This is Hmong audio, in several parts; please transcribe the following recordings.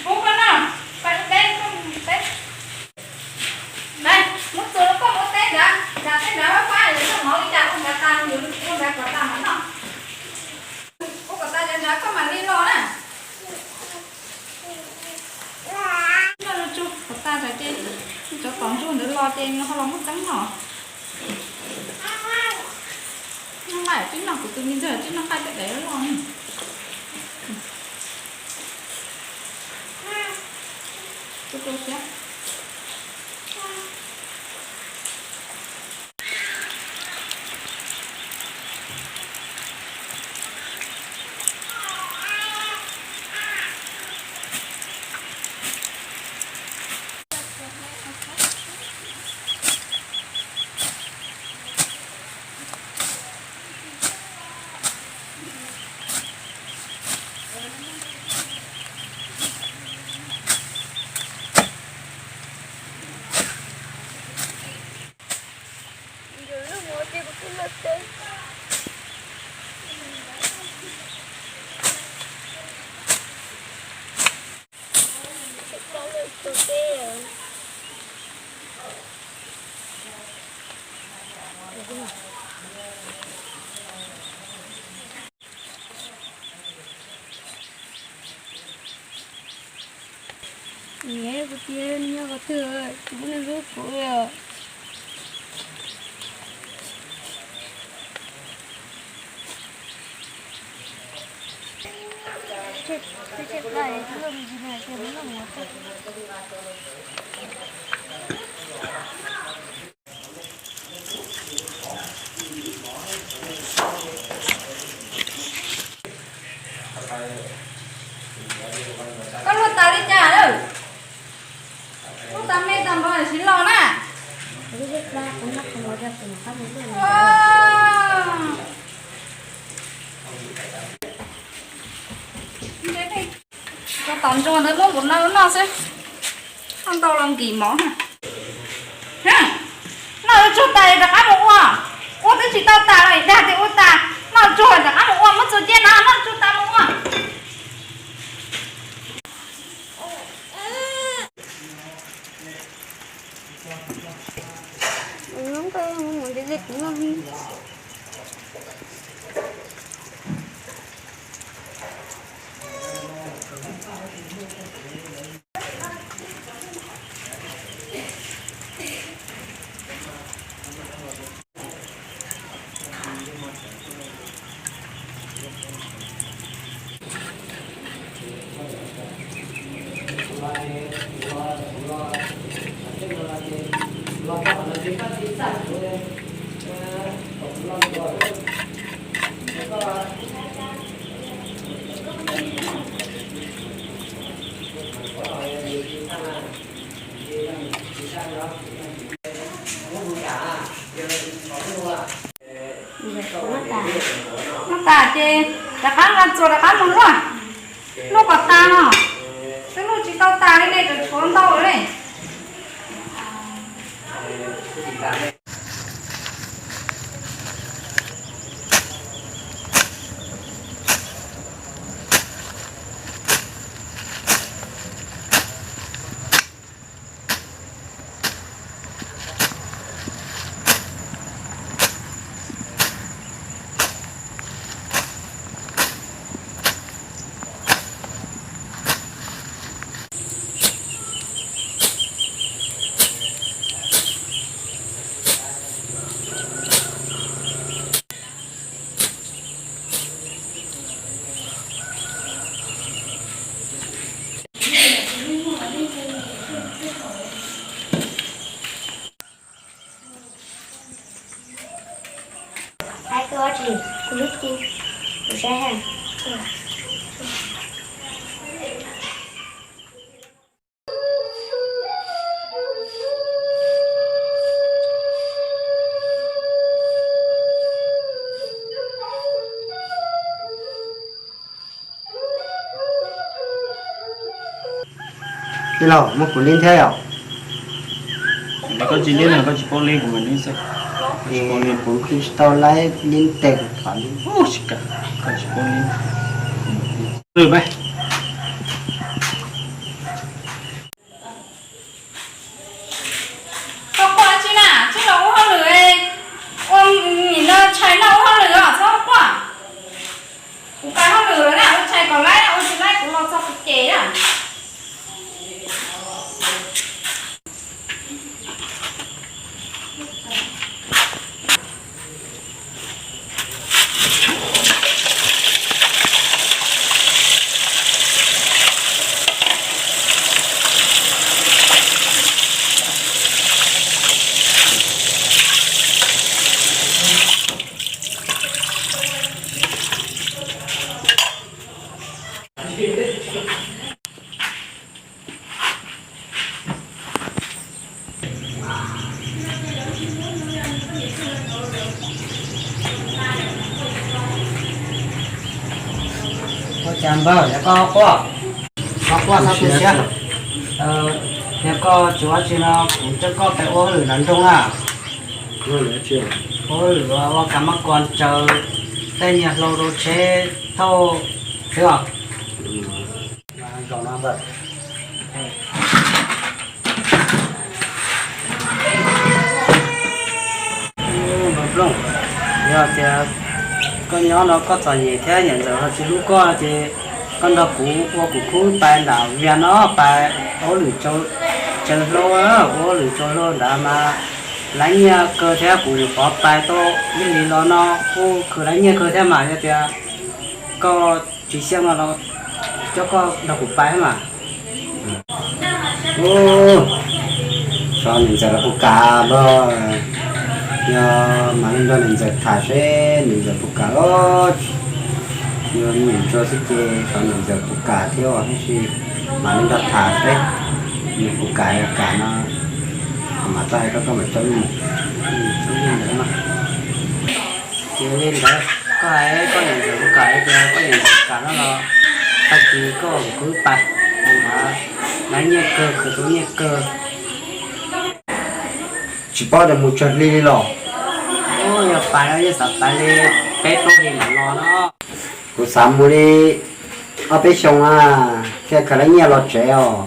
Pub koj noj, pais ua teb, peb. Muab txuas rau koj ua teb nrad, nrad teb nrad fab fab, yog koj mov li cas ua nrad tas, yus ua nrad kom tas mam noj. Ua kom tas nrad nrad koj mam li los na. Noj tsuag kom tas tas ces cov tom ntsuag ntawd los ces nws ho los muab teeb noj. Noj nqaij tsis noj, kuv tus me ntxawg tsis noj nqaij tej daim loj. Niam, kuv tias nyob qhov twg, kuv pub nej hlub kuv os. Koj luaj tas li cas lawm? Luaj tas me tas npaum li siv los na. Cov tom ntsuag ntawd muab npaum no noj xwb, noj ntau los nkim mov. Noj tsuag tas rov qab mus ua, ua twb tsis tau tas los dag tias ua tas, noj tsuag rov qab mus ua, muab txuas ciaj no noj tsuag tas mus ua. Noj tas ces rov qab nqa txuas rov qab mus luaj, luaj kom tas no. Twb luaj tsis tau tas li ne, tseem tshuav ntau lawm ne. Ai, koj ua tsi? Kuv lub ti, kuv saib ha. Tij laug, muab kuv lib thiab yom? Koj tsis lib no koj tsis paub lib, kuv mam lib xwb. Nws kuv tsis tau laib lib tes kuv tham li ub tsis kam, koj tsis paub li. Lwm me. Koj quaj tsi na, tsi los ua hauj lwm, ua nim no tshais noj ua hauj lwm os, txhob quaj. Kuv pais hauj lwm lawm na, ua tshais kom laib, ua tsis laib kuv los txog kuv cem na. Ua cas npawg, yog koj quaj, koj quaj txhob tu siab. Yog koj tsis ua tsi no kuv coj koj pais ua hauj lwm nram nroog na. Ua hauj lwm ua kav mab kos ntsaws tej niag hlau rau tsheb thauj xwb os. Npawg Nplooj, yog tias koj nyob no koj txom nyem thiab niam ntxawm ho tsis hlub koj ces koj nrog kuv ua kuv khub pais nram Vias no pais ua hauj lwm tsaws hlau, ua hauj lwm tsaws hlau nrad mas laib nyiaj kawg thiab kuv yuav pov pais tau ib hlis los no kuj khwv laib nyiaj kawg thiab mas yog tias koj tsis xyeej no los coj koj nrog kuv pais thiab mas. Xyov niam ntxawm los puas kam npawg, yog mam li nrog niam ntxawm tham seb niam ntxawm puas kam os. Yog me nyuam ntsuag xwb ces xyov niam ntxawm puas kam thiab os, tab sis mam li nrog tham seb nws puas kam, yog kam no kuv mam txawj hais koj, koj mam coj wb mus. Ces li ntawd koj hais koj niam ntxawm puas kam, yog tias koj niam ntxawm kam no los tag kis koj kuv wb pais, laib nyiaj kawg, khwv tau nyiaj kawg. Tsis paub tias mus tsawg hli li los? Yog pais no yeej xav pais li peb plaub hlis mam los no. Kuv xav mus li ob peb xyoo na, thiaj khaws laib nyiaj los tsev os.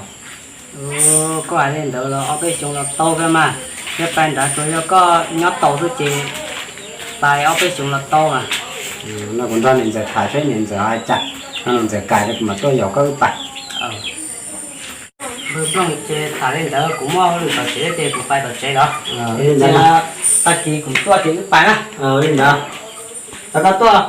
Koj hais li ntawd los ob peb xyoo los tau kawg mas, thiab pais nrad tsuas yog koj nyob tau xwb ces pais ob peb xyoo los tau mas. No kuv nrog niam ntxawm tham seb niam ntxawm hais cas, no niam ntxawm kam ces kuv mam tuaj yaum koj wb pais. Npawg Nplooj, ces tham li ntawd kuv muaj hauj lwm tom tsev ces kuv pais tom tsev lawm. Tag kis kuv tuaj ces wb pais na. Li ntawd, tau koj tuaj.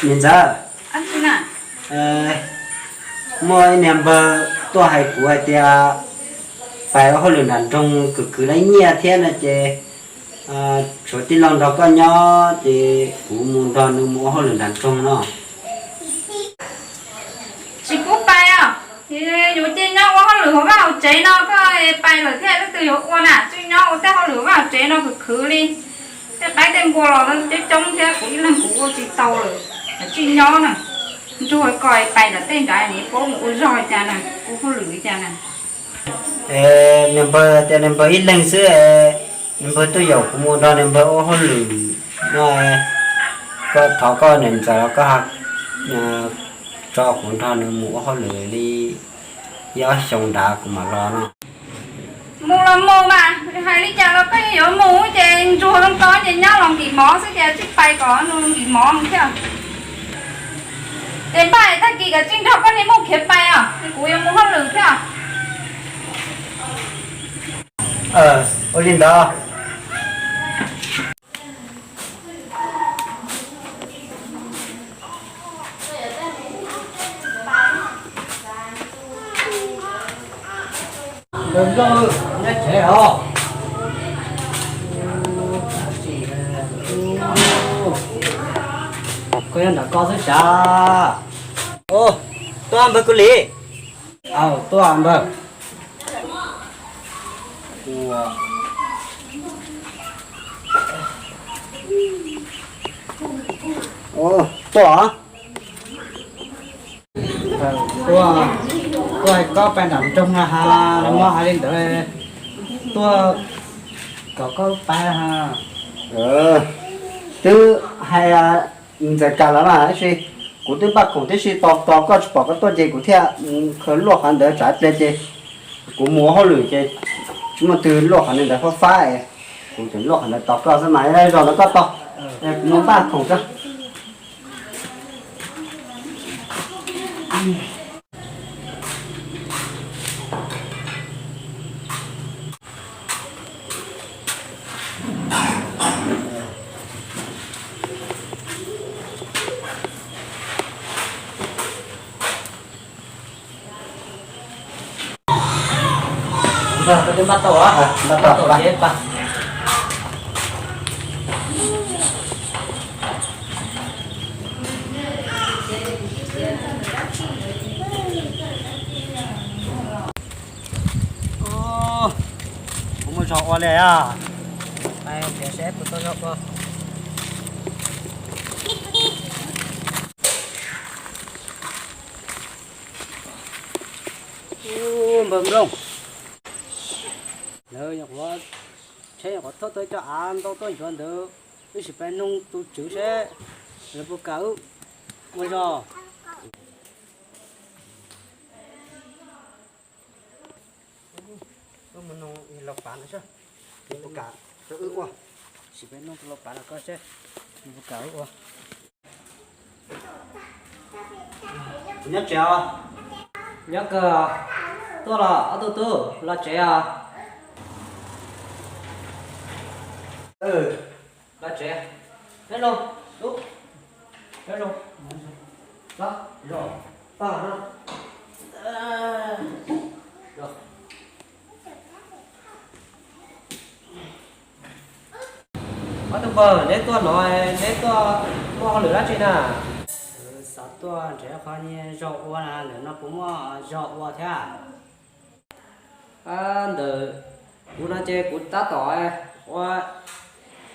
Niam ntxawm, muaj ib niag npawg tuaj hais kuv hais tias pais ua hauj lwm nram nroog khwv khwv laib nyiaj thiab no ces tshuav tij laug nrog koj nyob ces kuv mus nrog nws mus ua hauj lwm nram nroog no. Tsis pub pais os. Yuav cia nyob ua hauj lwm hauv vaj hauv tsev no, koj pais lawm thiaj leej twg yuav ua na. Tseem nyob ua tej hauj lwm hauv vaj hauv tsev no khwv khwv li. Tej qaib tej npua los coob coob thiab, kuv ib leeg kuv ua tsis tau lawm. Tseem nyob na. Ntsuag ko pais nram tej nrad, nws puab mus ua zog li cas na, ua hauj lwm li cas na. Niag npawg tias niag npawg ib leeg xwb, niag npawg tuaj yaum kuv mus nrog niag npawg ua hauj lwm no. Koj thov koj niam ntxawm los koj tso kuv nrog nws mus ua hauj lwm li ib ob xyoo nrad kuv mam los no. Mus los mus mas, hais li cas los koj yuav mus ces ntsuag ko ces nyob los nkim mov xwb ces tsis pais kom nws nkim mov thiab. Ces npaj tag kis kom tseem nrog koj niag muj khiav pais os, kuv yuav mus hauj lwm thiab. Ua li ntawd. Npawg Nplooj, nyob tsev os. Koj nyob nram ko xwb sav. Tuaj npawg Kub Lis. Aw, tuaj npawg. Tuaj. Tuaj, tuaj hais koj pab nram nroog na ha, lawv muab hais li ntawd, tuaj kom koj pab ha. Twb hais ntxawm kam los na, tab sis kuv twb npaj khoom tib si tos tos koj tsis pom koj tuaj ces kuv thiaj khaws luaj qhov ntawd tsam ib pliag ces kuv mus ua hauj lwm ces tsis muaj twg luaj qhov ntawd fab fab, kuv tseem luaj qhov ntawd tos koj xwb mas, zog ntawd koj tos, kuv mus npaj khoom tso. Koj twb npaj tau, npaj tau ces pab. Kuv muaj zog ua li a. Tias seb puas tau zog ua. Npawg Nplooj, lawv nyuam qhuav, tsheb nyuam qhuav thauj tau ib co av ntau tuaj ntsuav ntawd, wb sim pab noog tus tswv seb lawv puas kam wb ua zog. Wb mus noog laus pav no seb nws puas kam rau wb ua. Sim pab noog tus laus pav no koj seb nws puas kam wb ua. Nyob tsev os. Nyob kawg. Tuaj los ob tug tub, los tsev os. Los tsev. Nyob zoo, tub. Nyob zoo. Los, los, tag no. Ob tug npawg, neb tuaj no, neb tuaj muaj hauj lwm dab tsi na? Xav tuaj nrhiav qhov zog ua na, ntawm no puas muaj zog ua thiab? Ntawm kuv no ces kuv tab tom ua,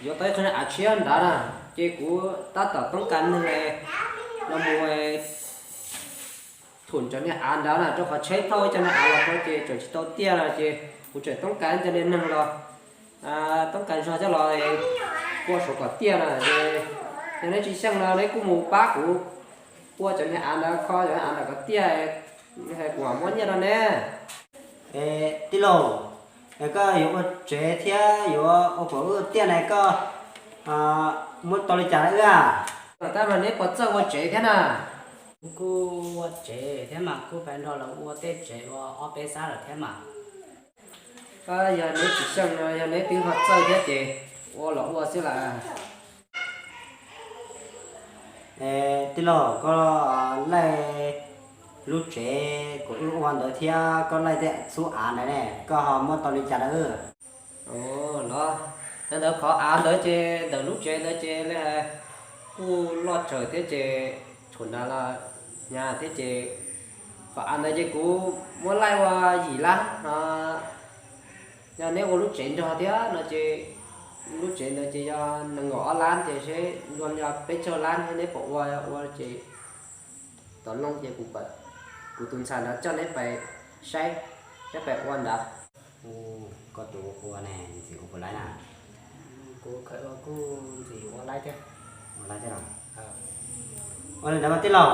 yuav tau ib qho av tshiab nrad na, ces kuv tab tom toob kas neeg los mus thum cov niag av nrad na, rau qhov tsheb thauj cov niag av los tau ces tseem tsis tau tiaj no ces kuv tseem toob kas cov niag neeg los, toob kas zog coj los ua saum kom tiaj na. Yog neb tsis xyeej no neb kuj mus pab kuv ua cov niag av ntawd, kho cov av ntawd kom tiaj, kuv mam muab nyiaj rau neb. Tij laug, koj yuav ua tsev thiab yuav ua kom wb tiaj na, koj muab tau li cas rau wb a? Tab mas neb puas txawj ua tsev thiab na? Kuv kuj ua tsev thiab mas, kuj pab nrog lawv ua tej tsev ua ob peb xab lawm thiab mas. Yog neb tsis xyeej no, yog neb twb ho txawj thiab ces ua los ua xwb las. Tij laug, koj laij lub tsev kuv wb ua ntawd thiab koj laij tej txhub av ntawd ne, koj ho muab tau li cas rau wb? Los, yog ntawd qhov av ntawd ces ntawm lub tsev ntawd ces li hais kuj loj tsawg thiab ces thaum ntawd los nyab thiab ces qhov av ntawd ces kuv muab laij ua yim lab no. Yog neb ua lub tsev nrog thiab no ces lub tsev ntawd ces yog nees nkaum ob lab ces seb nrog yog peb caug lab thiab neb puas ua, ua ces tom loo ces kuv, kuv tus ntxhais ntawd coj neb pais saib, neb pais ua ntawd. Koj tus ua ne, ntxim ua puas laib na? Kuv kuj ntxim ua laib thiab. Ua laib thiab los? Ua li ntawd mas tij laug,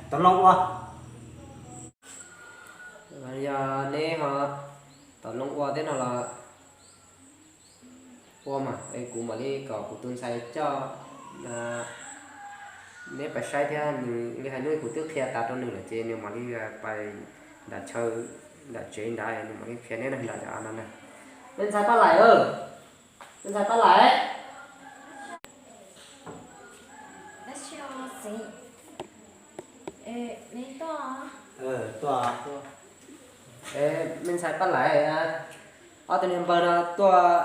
tom loo ua. Yog neb ho tom loo ua thiab no los ua mas, kuv mam li kom kuv tus ntxhais coj neb pais saib thiab, nws li hais hnub kuv twb qhia tas rau nws lawm ces nws mam li pais nram chaw, nram tsev nrad, nws mam li qhia neb nram cov av no na. Me ntxhais Paj Laim, me ntxhais Paj Laim. Me ntxhais Paj Laim, ob tug niag npawg no tuaj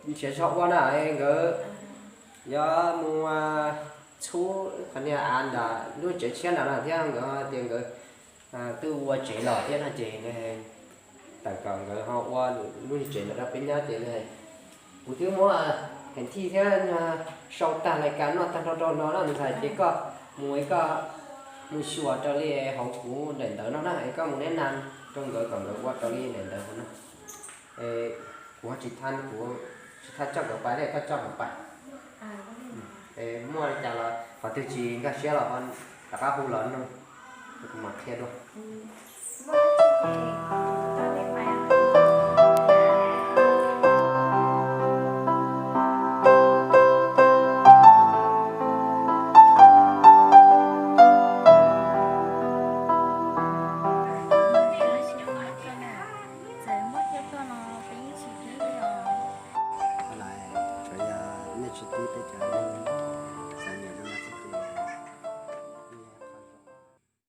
nrhiav zog ua na, nkawd yuav mus txhub qhov niag av nram lub tsev tshiab nrad no thiab nkawd tias nkawd twb ua tsev los thiab no ces tawm kom nkawd ho ua lub tsev ntawd rau peb nyob ces kuv twb muab heem thij thiab sau tag lais kas noj tag nrho rau no na, ntxhais ces koj mus koj Mus xyuas raws li hauv kuv daim ntawv no na, es koj mus neb na rau nkawd kom nkawd ua raws li daim ntawv hauv no. Es kuv ho tsis thab, kuv tsis thab coj nkawd pais thiab, koj coj nkawd pais. Es muaj li cas los qhov twg tsis nkag siab los rov qab hu los nug, kuv mam qhia dua.